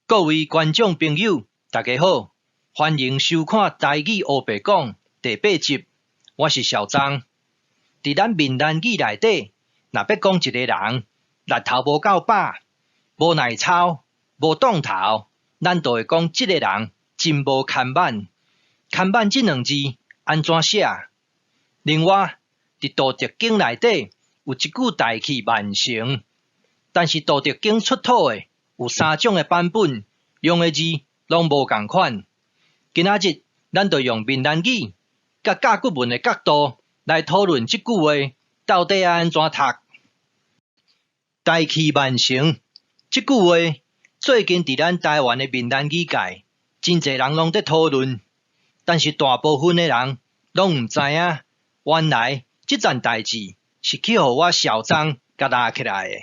各位觀眾朋友，大家好，歡迎收看《台語烏白講》第八集，我是小張。佇咱閩南語內底，若欲講一個人力頭無夠飽、無耐操、無擋頭，咱就會講這個人真無牽挽。牽挽這兩字按怎寫？另外，佇《道德經》內底有一句大器晚成，但是《道德經》出土的有三種的版本，用的字攏無仝款。今仔日咱就用閩南語佮甲骨文的角度來討論這句話到底愛按怎讀。大器晚成這句話，最近佇咱台灣的閩南語界，真濟人攏佇討論，但是大部分的人攏毋知影，原來這件代誌是去予我小張共拉起來的。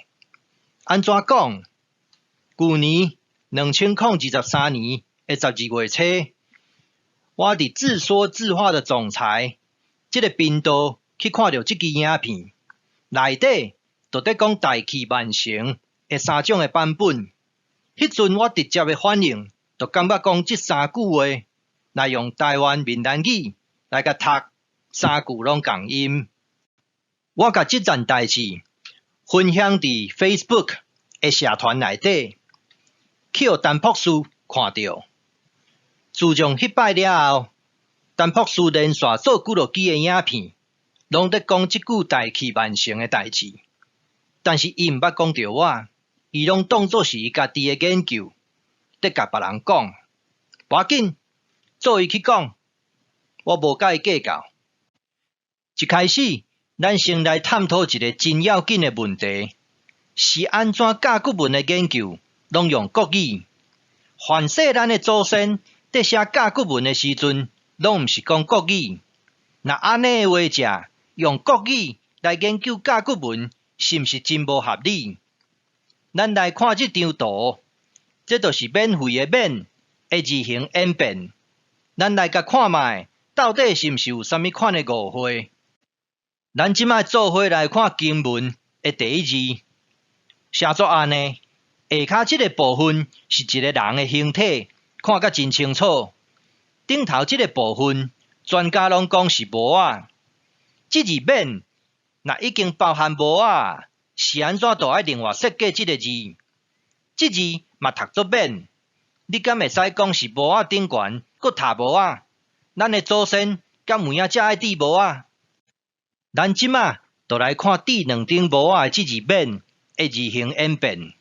按怎講？舊年2023年的12月初，我佇自說自話的總裁這个頻道去看著這支影片，內底就佇講大器晚成的三種的版本。彼陣我直接的反應就感覺講這三句話，若用台灣閩南語來共讀，三句攏仝音。我共這件代誌分享佇 Facebook 的社團內底，去予陳博士看著。自從彼擺了後，陳博士連續做幾落支的影片，攏佇講這句大器晚成的代誌。但是伊毋捌講著我，伊攏當做是伊家己的研究，佇共別人講。無要緊，做伊去講，我無佮伊計較。一開始，咱先來探討一个真要緊的問題：是按怎甲骨文的研究攏用國語？凡勢咱的祖先佇寫甲骨文的時陣，攏毋是講國語。若按呢的話者，用國語來研究甲骨文，是毋是真無合理？咱來看這張圖，這就是免費的免的字形演變。咱來共看覓，到底是毋是有啥物款的誤會？咱這擺做伙來看金文的第一字，寫做按呢。下跤這个部分是一个人的形體，看甲真清楚。頂頭這个部分，專家攏講是帽仔。這字免，若已經包含帽仔，是按怎就愛另外設計這个字？這字嘛讀做免，你敢會使講是帽仔頂懸閣塔帽仔？咱的祖先敢有影遮愛戴帽仔？咱這馬就來看戴兩頂帽仔的這字免的字形演變。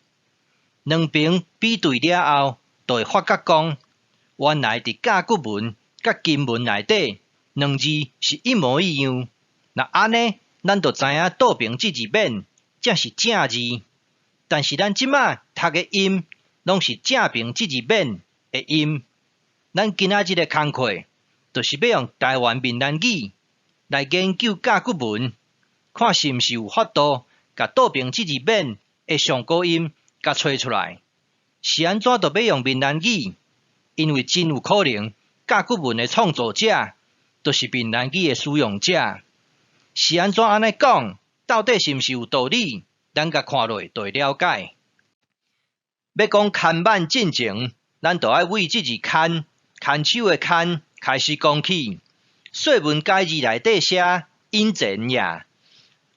兩邊比對了後，就會發覺講，原來佇甲骨文佮金文內底，兩字是一模一樣。若按呢，咱就知影倒爿這字免才是正字。但是咱這馬讀的音，攏是正爿這字免的音。咱今仔日的工課，就是欲用台灣閩南語來研究甲骨文，看是毋是有法度共倒爿這字免的上古音共揣出來。是按怎就欲用閩南語？因為真有可能甲骨文的創造者，就是閩南語的使用者。是按怎按呢講？到底是毋是有道理？咱共看落就會了解。欲講牽挽進前，咱就愛為這字牽，牽手的牽開始講起。說文解字內底寫引前也，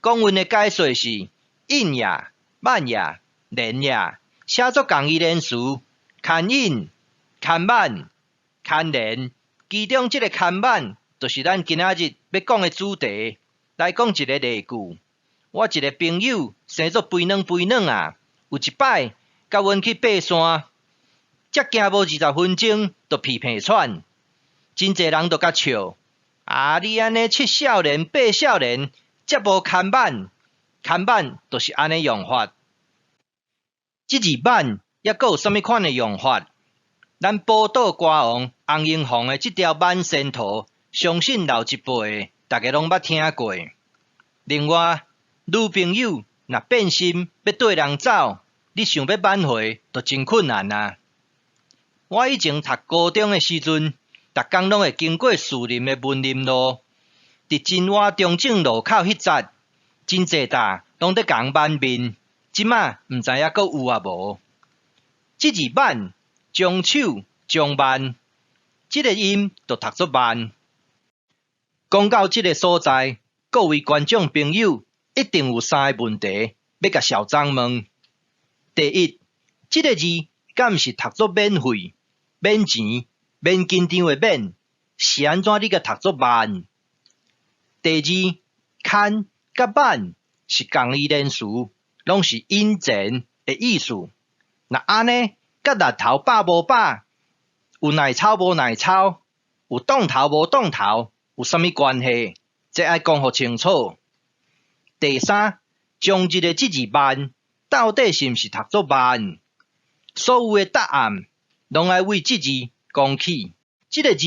講文的解說是引也、挽也、連也，寫作仝義連詞，牽引、牽挽、牽連。其中這个牽挽，就是咱今仔日欲講的主題。來講一个例句，我一个朋友生做肥軟肥軟啊，有一擺佮阮去爬山，才行無20分鐘就鼻鼻喘，真濟人就共笑。啊！你按呢七少年八少年，遮無牽挽，牽挽就是按呢用法。這字挽猶閣有啥物款的用法？咱寶島歌王洪榮宏的這條挽仙桃，相信老一輩的逐家攏捌聽過。另外，女朋友若變心欲綴人走，你想欲挽回，就真困難啊！我以前讀高中的時陣，逐工攏會經過士林的文林路，佇金華中正路口彼節，真濟搭攏佇共挽麵，這馬毋知影閣有抑無。這字挽將手將慢，這个音就讀做慢。講到這个所在，各位觀眾朋友一定有三个問題欲共小張問。第一，這个字敢毋是讀做免費、免錢、免緊張的免？是按怎你共讀做慢？第二，牽佮挽是仝義連詞，攏是引前的意思。若按呢，佮力頭飽無飽，有耐操無耐操，有當頭無當頭，有啥物關係？這愛講予清楚。第三，將日的這字慢，到底是毋是讀做慢？所有的答案，攏愛為這字講起。這个字，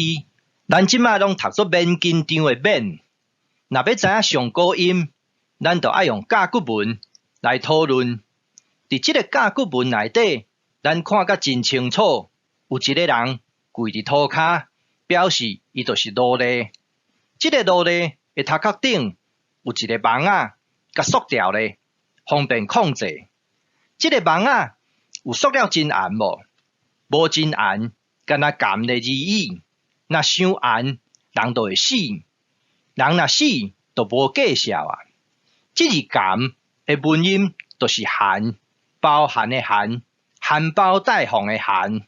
咱這擺攏讀做免緊張的免。若欲知影上古音，咱就愛用甲骨文來討論。佇這个甲骨文內底，咱看甲真清楚，有一个人跪佇塗跤，表示伊就是奴隸。這个奴隸的頭殼頂有一个網仔，共束牢咧，方便控制。這个網仔有束了真嚴無？無真嚴，敢若含咧而已。若傷嚴，人就會死。人若死，就無價數啊。這字含的文音就是含，包含的含，含苞待放的含。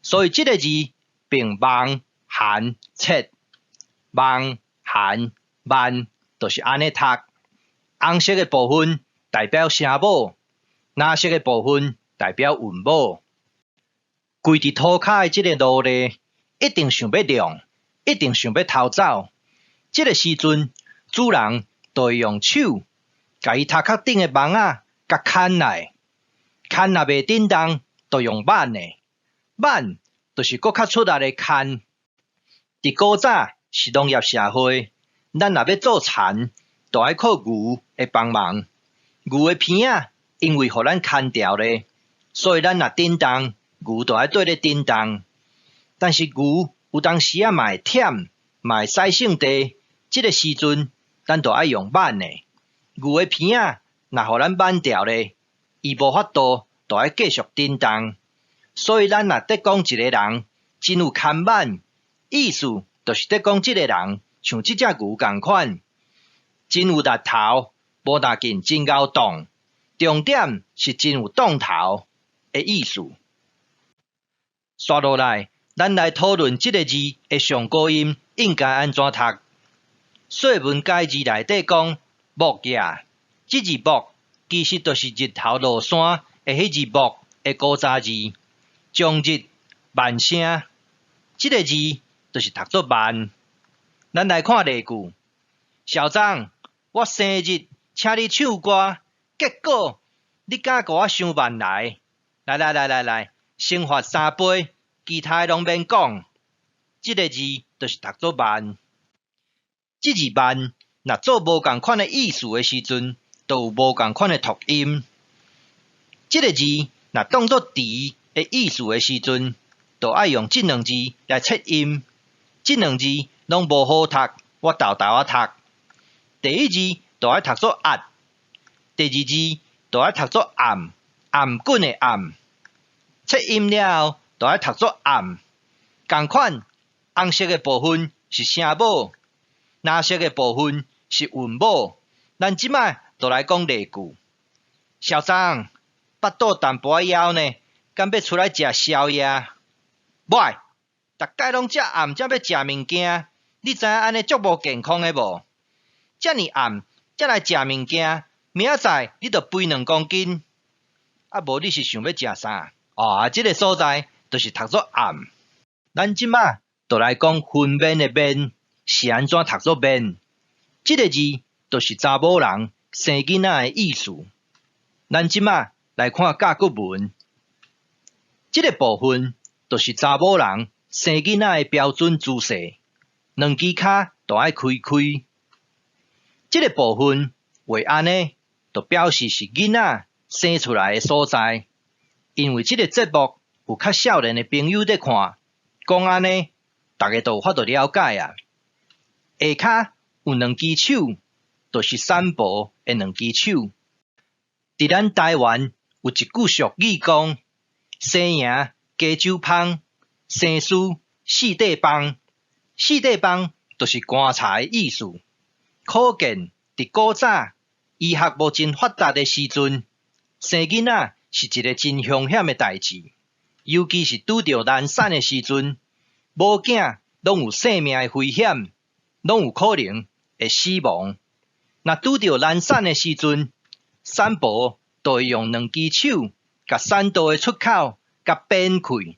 所以這个字並網、含、切、網、含、慢，就是按呢讀。紅色的部分代表聲母，藍色的部分代表韻母。跪佇塗跤的這个奴隸，一定想欲掠，一定想欲逃走。這个時陣，主人就會用手共伊頭殼頂的網仔共牽來，牽若袂振動，就用挽的，挽就是閣較出力的牽。佇古早是農業社會，咱若欲做田，就愛靠牛的幫忙。牛的鼻仔因為予咱牽牢咧，所以咱若振動，牛就愛綴咧振動。但是牛有當時仔嘛會忝，嘛會使性地，這个時陣咱就愛用挽的。牛的鼻仔若予咱挽牢咧，伊無法度，就愛繼續振動。所以咱若佇講一個人真有牽挽，意思就是佇講這个人像這隻牛仝款，真有力頭，無若緊真𠢕動。重點是真有當頭的意思。紲落來，咱來討論這个字的上古音應該按怎讀。《說文解字》內底講木也，這字木其實就是日頭落山的彼字木的古早字，將日慢聲，這个字就是讀做慢。咱來看例句：小張，我生日請你唱歌，結果你敢予我傷慢來？來來來來來，先罰三杯，其他的攏免講。這个字就是讀做慢。這字慢，若做無仝款的意思的時陣，就有無仝款的讀音。這个字若當做遲的意思的時陣，就愛用這兩字來切音。這兩字攏無好讀，我沓沓仔讀。第一字就愛讀做壓，第二字就愛讀做暗，頷頸的頷。切音了後，就愛讀做暗。仝款，紅色的部分是聲母，藍色的部分是韻母。咱這擺就來講例句。小張，腹肚淡薄仔枵呢，敢欲出來食宵夜？無愛，逐擺攏遮暗才欲食物件，你知影按呢足無健康的無？遮爾暗才來食物件，明仔載你就肥2公斤。啊，無你是想欲食啥？哦，這个所在就是讀做暗。咱這擺就來講分娩的娩是按怎讀做面。這个字就是查某人生囡仔的意思。咱這擺來看甲骨文，這个部分就是查某人生囡仔的標準姿勢，兩支跤都愛開開。這个部分畫按呢，就表示是囡仔生出來的所在。因為這个節目有較少年的朋友佇看，講按呢，逐家都有法度了解啊。下跤有兩支手，就是產婆的兩支手。佇咱台灣有一句俗語講：生贏加州芳、生絲、四塊枋。四塊枋就是棺材的意思。可見佇古早醫學無真發達的時陣，生囡仔是一个真兇險的代誌，尤其是拄著難產的時陣，母囝攏有性命的危險，攏有可能會死亡。若拄著難產的時陣，產婆就會用兩支手，共產道的出口共鞭開，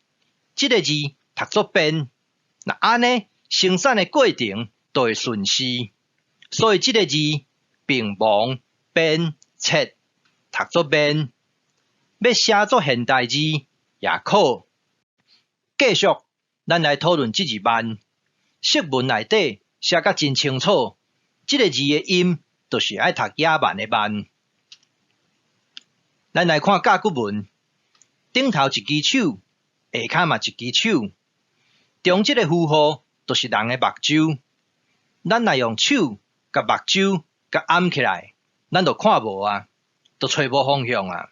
這个字讀做鞭。若按呢，生產的過程就會順序。所以這个字並亡鞭切讀做免，欲寫做現代字也可。繼續，咱來討論這字慢。釋文內底寫甲真清楚，這个字的音就是愛讀野蠻的慢。咱來看甲骨文，頂頭一支手，下跤嘛一支手，中這个符號就是人的目睭。咱若用手共目睭共掩起來，咱就看無啊，就揣無方向啊。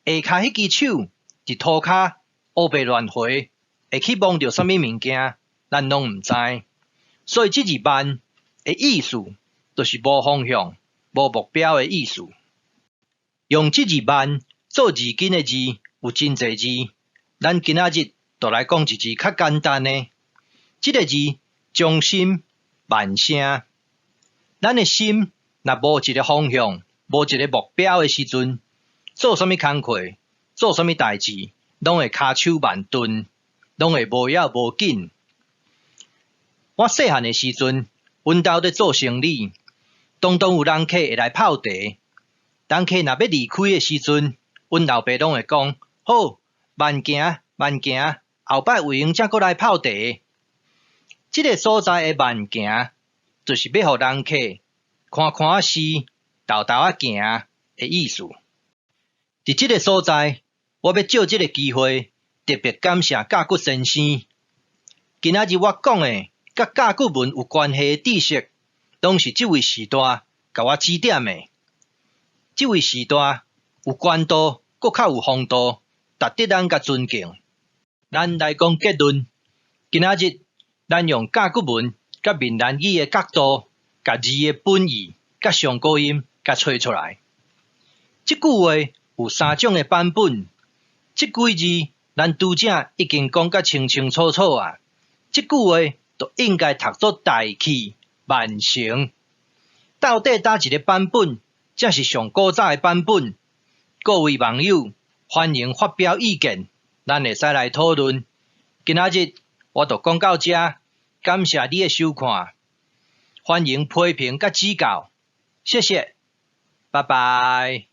下跤彼支手佇塗跤烏白亂回，會去摸著啥物物件，咱攏毋知。所以這字慢的意思，就是無方向、無目標的意思。用這字慢做字根的字有真濟字，咱今仔日就來講一字較簡單的。這个字中心慢聲。咱的心若無一个方向、無一个目標的時陣，做啥物工課、做啥物代誌，攏會跤手慢頓，攏會無要無緊。我細漢的時陣，阮兜咧做生理，當當有人客會來泡茶。人客若欲離開的時陣，阮老爸攏會講：好，慢行慢行，後擺有閒才閣來泡茶。這个所在的慢行，就是欲予人客寬寬仔視、沓沓仔行的意思。佇這个所在，我欲藉這个機會，特別感謝甲骨先生。今仔日我講的，佮甲骨文有關係的知識，攏是這位序大共我指點的。這位序大有官度，閣較有風度，值得咱共尊敬。咱來講結論，今仔日咱用甲骨文佮閩南語的角度，共字的本意佮上古音共揣出來。這句話有三種的版本，這幾字咱拄才已經講甲清清楚楚啊。這句話就應該讀做大器晚成。到底佗一个版本才是上古早的版本？各位網友歡迎發表意見，咱會使來討論。今仔日我就講到這，感謝你的收看，歡迎批評佮指教，謝謝，拜拜。